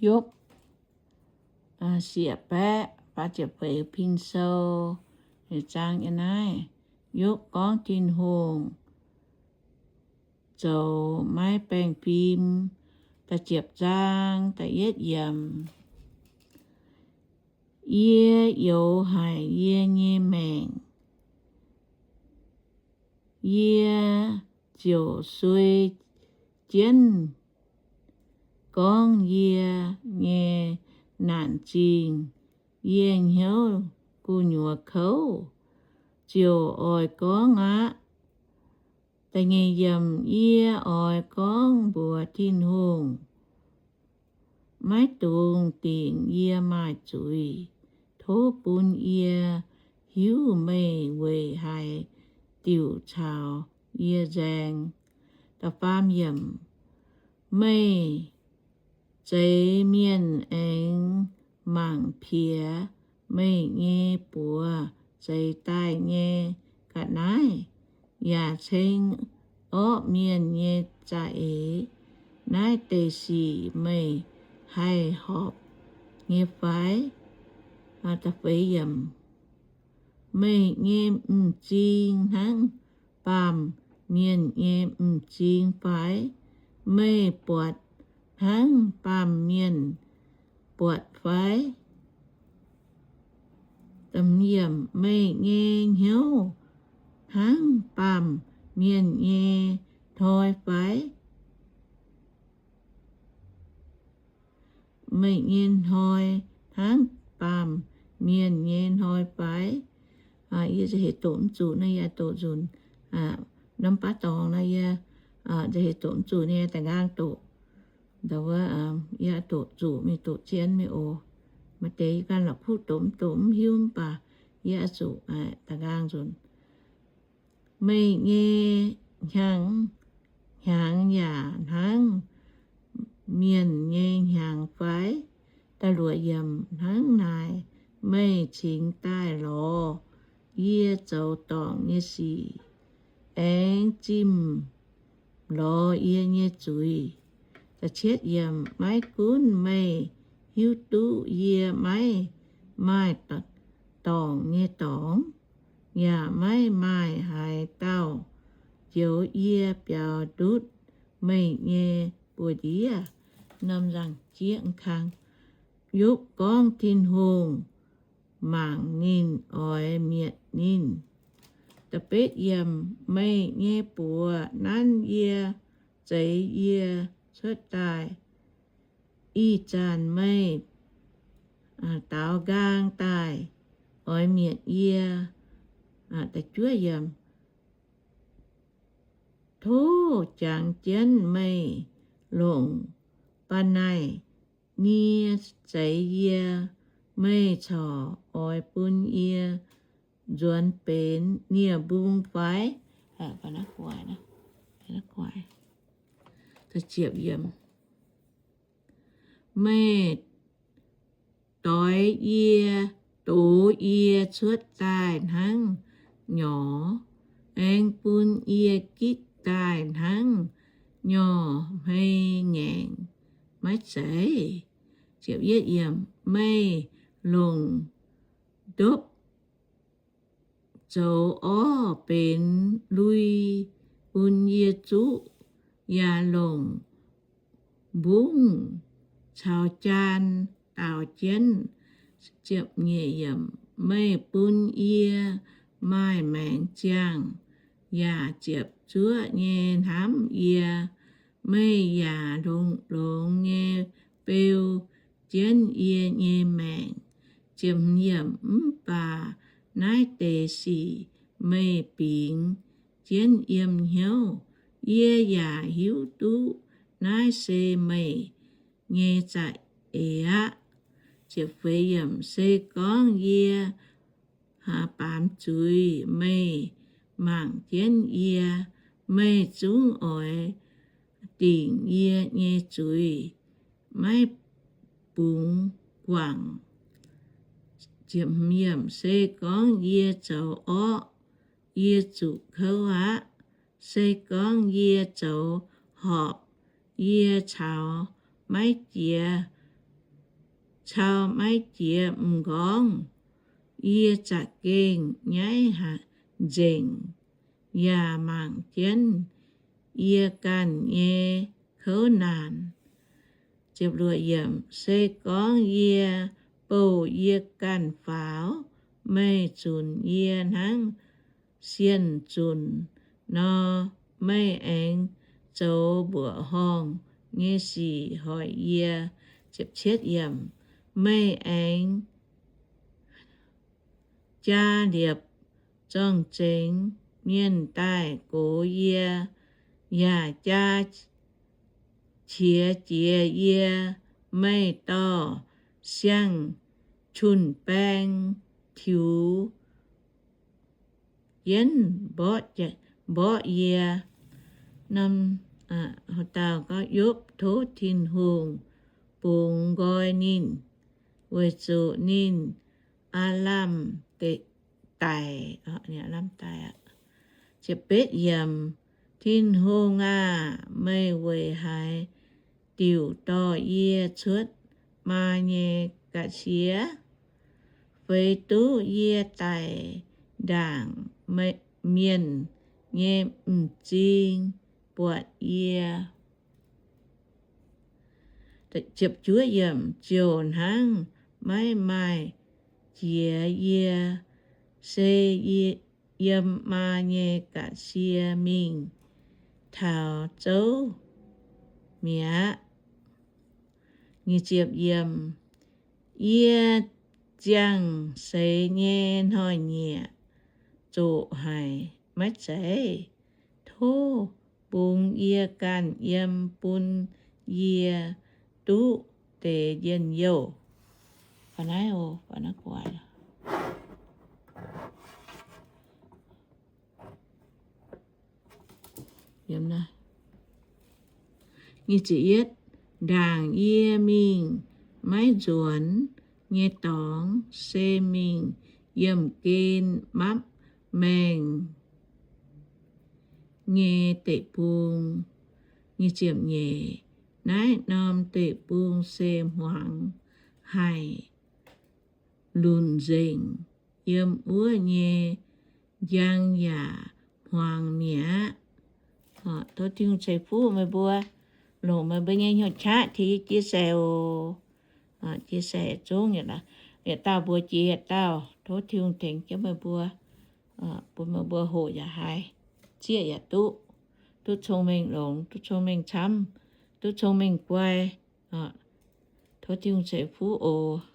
Yopv, sieqv baeqv faah ziepc feix pin sou, zaang yiem naaiv. Yopv gorngv Tin-Hungh zoux maiv baengh fim. Da'ziepc zaang, da'yietv yiemc. Yie youx haic yie nyei maengc, yie ziouc suei jienv gorngv yie nyei naanc zingh. Yie hnyouv gu'nyuoz kouv ziouc oix gorngv aqv. Yie oix gorngv mbuox Tin-Hungh, maiv dungx dingc yie maaih zuiz. Tov bun yie hiuv meih weic haaix diuc caux yie nzaeng. Meih zeix mienh aengx mangc piex meih nyei buoz zeix daaih nyei ga'naaiv, yaac ceng orqv mienh nyei za'eix. Naaiv deix sic meih haih horpc nyei fai? Meih nyei m'zing hnangv baamh mienh nyei m'zing fai? Meih buatc hnangv baamh mienh buatc fai? Meih nyei hnyouv hnangv baamh mienh nyei hnoi fai? Meih nyei hnoi hnangv baamh mienh nyei hnoi fai? Yie heuc doqc mv zuqc naaiv, yie doqc nzunc. Norm baav dorngx naaiv yie heuc doqc mv zuqc naaiv, yie da'nqaang doqc. Ndau wuov yie doqc zuqc mingh doqc zien mingh oc. Maaih deix yie ganh la'kuqv doqc mv doqc mv hiuv mv baac yie zuqc da'nqaang nzunc. Meih nyei hnyangx, hnyangx yaac hnangv mienh nyei hnyangx fai? Da'luoqc yiemc. Hnangv naaic meih cingx daaih lorz yie zoux dorngc nyei sic, aengx zimh lorz yie nyei zuiz. Maiv gunv meih hiuv duqv yie maiv maaih dorngc nyei dorngx, yaac maiv maaih haaix dauh njoux yie biaux ndutv meih nyei buoz-ndiev. Norm nzangc-jieqv kang. Yopv gorngv Tin-Hungh mangc ninh oix mietc ninh. Meih nyei buoz nanv yie, zeix yie cuotv daaih. Ih zanc meih daaux nqaang daaih oix mietc yie. Tov jangx jienv meih longc ba'naic nie zeix yie. Meih corc oix bun yie nzuonx benx nie-mbung fai? Meih doix yie, dox yie cuotv daaih hnangv nyorx, aengx bun yie gitv daaih hnangv nyorh hmei ngaengc maiv zeiz. Meih longc ndopv zoux orv benx lui bun yie zuqv, yaac longc mbungv caux jaan daaux jienv. Meih bun yie maaih maengc ziangh yaac ziepc zuoqv nyei hnamv yie. Meih yaac longx-longx nyei beu jienv yie nyei maengc. Mv baac naaiv deix sic meih bingx jienv yiem hnyouv. Yie yaac hiuv duqv naaiv se meih nyei za'eix aqv. Se gorngv yie baamz zuiz, meih mangc jienv yie. Meih zungv oix dingc yie nyei zuiz, maiv bungx guangc. Se gorngv yie zoux orqv, yie zuqc kouv aqv. Se gorngv yie zoux horpc, yie caux maiv jiex cau maiv jiex m'nqorngv. Yie za'gengh nyaiv nzengc yaac mangc jienv yie ganh nyei kouv naanc. Se gorngv yie bouh yie ganh faaux, meih zunc yie hnangv sienh zunc nor. Meih aengx zoux mbuoqc horngh nyei sic hoic yie. Meih aengx jaa liepc zorng-zengx mienh daaih gox yie, yaac jaa qiex jiez yie. Meih dorh siang-qun-baeng tiux jienv mborqv yie. Norm, dauh gorngv, Yopv tov Tin-Hungh bungx nqoi ninh, weic zuqc ninh aav lamh daic. Aav lamh daic. Betv yiemc, Tin-Hungh aah! Meih weic haaix diuc dorh yie cuotv maa nyei ga'sie? Feix duqv yie daic ndaangc, mienh nyei m'zing buatc yie. Ziouv hnangv maiv maaih jiex yie, se yiem maa nyei ga'sie mingh taux zouv mi'aqv. Yie ziangh seix nyei hnoi-nyieqc zoqc haic maiv zeiz? Tov bungx yie ganh yiem bun yie duqv deix njien-youh. Ndaangc yie mingh maiv nzuonx nyei dorngx se mingh yiemh gen mapv maengh nyei deic-bung. Naaiv norm deic-bung se hmuangx haic, lunc nzengc, yiem wuov nyei njang yaac hmuangx mi'aqv. Tov Tin-Hungh ceix fuqv meih mbuo, longc meih mbuo nyei hnyouv qaqv tengx yie chia sẻ oc. Chia sẻ zungv yietc dauh mbuox jiex yietc dauh. Tov Tin-Hungh tengx jienv meih mbuo, bun meih mbuo hoqc yaac haiz, zieqv yaac duqv, duqv cong-mengh longx, duqv cong-mengh camv, duqv cong-mengh guai. Tov Tin-Hungh ceix fuqv oc.